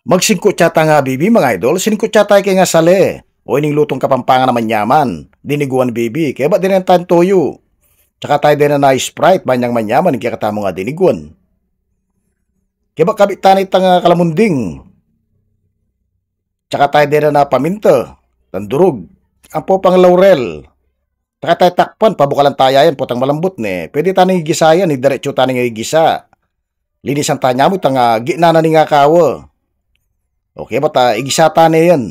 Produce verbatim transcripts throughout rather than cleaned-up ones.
Magsingkut ya tang, ah, bibi, mga idol, singkut ya tayu keng asale. O ining lutung Kapampangan a manyaman, diniguan bibi. Kaybat denan tang toyu. Tsaka tayu denan na Sprite, manyang manyaman ing kekatamung, ah, diniguan. Kaybat kabit tane itang, ah, kalamunding. Tsaka tayu denan na paminta, tang durug. Ampo pang laurel. Tsaka tayu takpan, pabukalan taya yan, potang malambut ne. Pwede tane ing igisa yan, idiretsu tane ing igisa. Linisan taya mu itang, ah, gitna na ning akawa. Okay, bat, ah, igisa tane yan.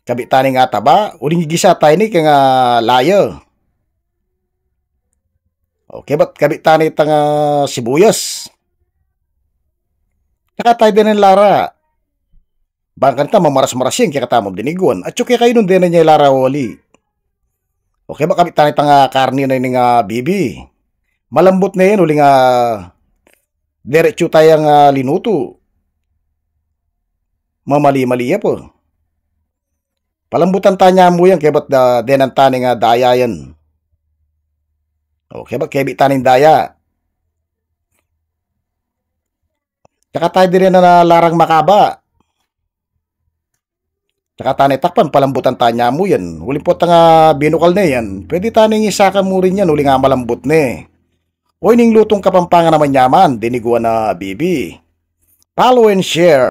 Kabit tane ing ataba, uling igisa tane ini keng, ah, laya. Okay, bat kabit tane itang, ah, sibuyas. Tsaka tayu denan lara. Bang kanita mamaras-maras ya ing kekatamung diniguan. Atyu kekayu nung denan ya ilara oli. Okay, bat kabit tane itang, ah, karne na ining, ah, bibi. Malambut ne yan, uling, ah, diretsu tayang, ah, linutu. Mamali-mali ya pa. Palambutan taya mu yan, kaybat da, denan tane ing daya yan. Okay, bat kebit tane ing daya. Tsaka tayu denan na larang makaba. Tsaka tane takpan, palambutan taya mu yan. Uling potang, ah, binukal ne yan, pwede tane ing isaka mu rin yan, uling, ah, malambut ne. O ining lutung Kapampangan a manyaman, diniguan na bibi. Follow and share.